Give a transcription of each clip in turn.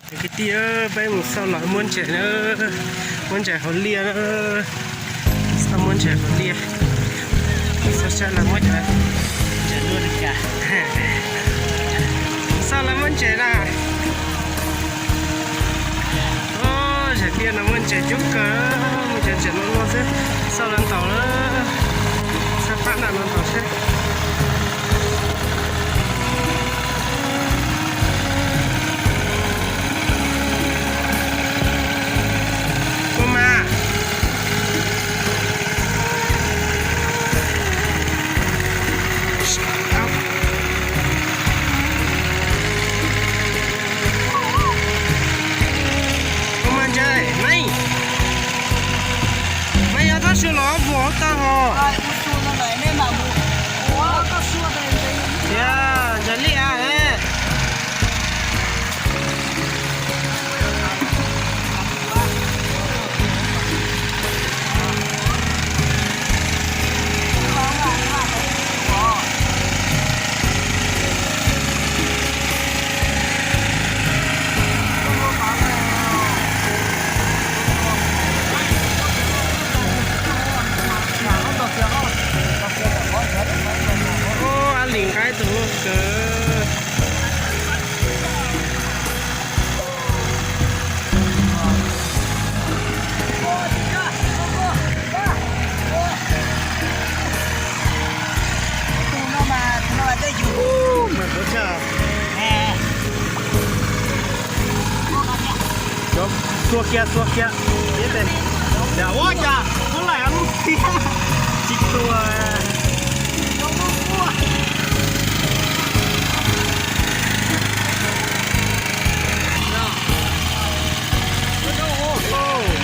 Kwv tij, peb mus xauj los muab ntses na, muab ntses hauv liaj na, xauj muab ntses hauv liaj, xauj saib los muab cov ntses luaj li cas. Xauj los muab ntses na. Zam liaj no muaj ntses coob kawg, muaj cov ntses luaj luaj xwb. Xauj los ntaus, xauj pab nram no ntaus seb. Ua mas. Ua mas ntses, Meej. Meej, yog txhob sua los vuag hauv taw hos. Tiag, ntses liaj. Ub, Ab Lis nqa ib tug luaj kawg. Ub, mas kuv tshaj. Xuas kiag, xuas kiag. Ua cas muab laim lub tiag tsis tuag.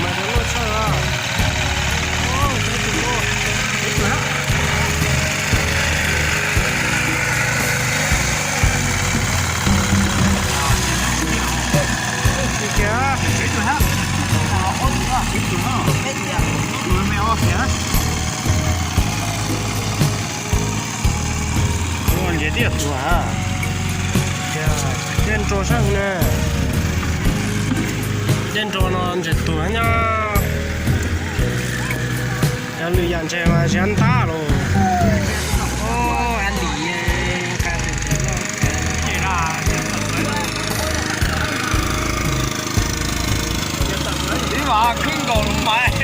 Mas tau luaj tshaj os. Ntses tiaj tuag. Dej nrog sab hauv na. Dej nrog no ntses tuag nyob. Yog lwm yam ntses mas ziab ntab los. Ab Lis nqa tus ntses loj. Ib vas khwb nkaus lub mas.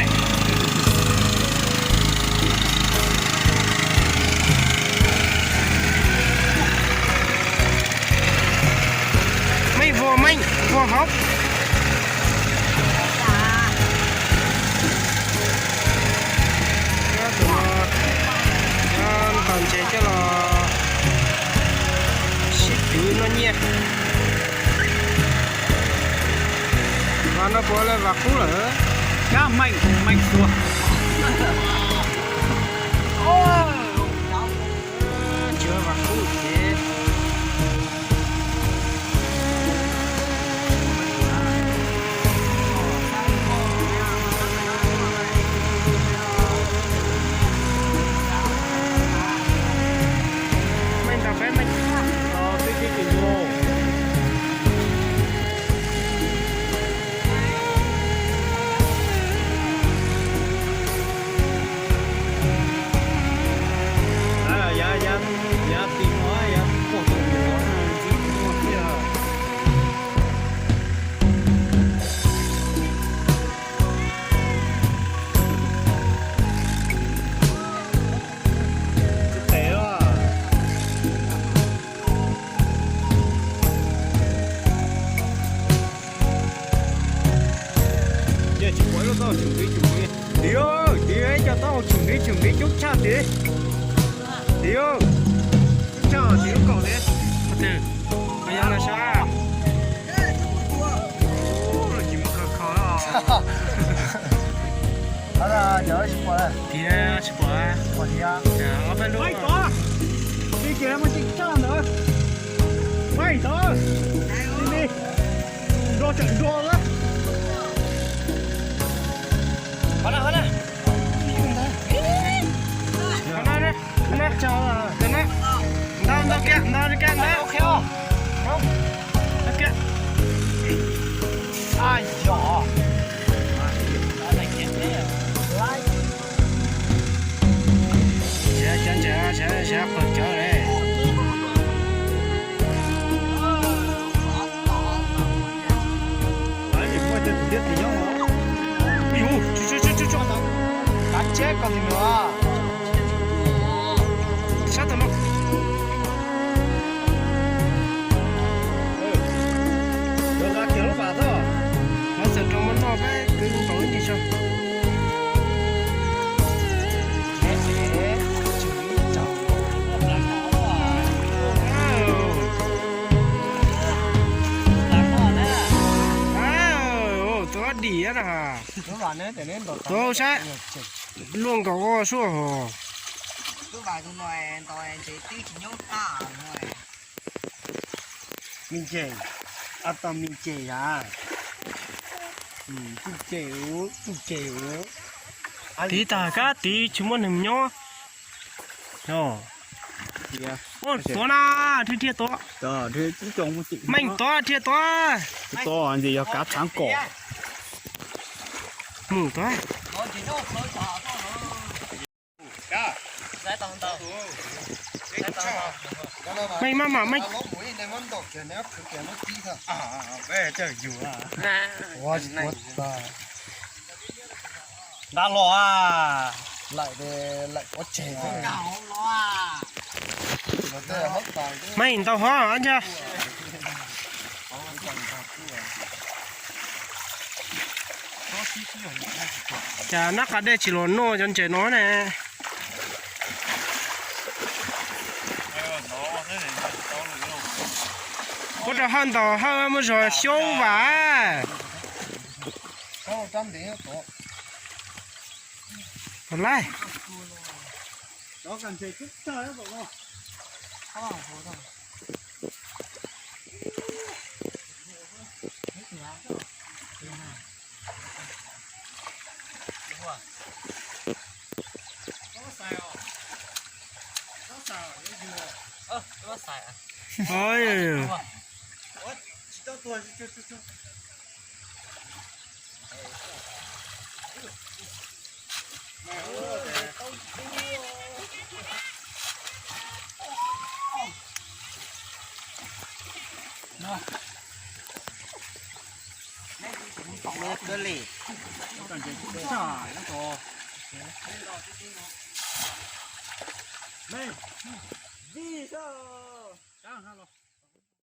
Meej, vuag Meej, vuag hauv. Tus no ntaus ntses coj los sib twv noj nyiaj. Vas no puas li Vas Qub lawm? Kab Meej, Meej Xua. Tsis Vas Qub ces. Meej nrog peb Meej los twb tsis tsis mus. Yav, yav, yav tim no yav puag tom tim no ntxim muaj thiab. Tsis tes os. Yog tsis pom lub toj tsoom kev tsoom kev, tiag, tiag, cov toj tsoom kev tsoom kev coob tshaj tiag. Tiag, coob tshaj tiag lub kaum tiag. Qhov twg? Qhov yog na sab. Los tsis mus kho kho os. Tiag, tsis pom. Ob peb lub. Li ces muaj tseem tshaj ntawd. Paib tod. Li li. Nrog tseem nrog lawm. Qhov na, qhov na. Qhov na, qhov na. Ntau, ntau kiag, ntau kiag, ntau. Ntau kiag. Tuav saib, luaj nkaus ua suaj hos. Me ntses, a tau me ntses a. Tus ces, tus ces. Tiv tag kab tiv tsis muaj neeg nyob. Tuav na, dhia dhia tuav. Meej tuav dhia tuav. Ntses yog kav tshav kom. Mus tuav. Meej maj mam meej. Nqa los a. Meej ntau hov ntag. Cas nab qa dej tsis los noj cov ntses no ne? Ua rau Hawj ntaus Hawj muaj zog xyoob vam. Laij.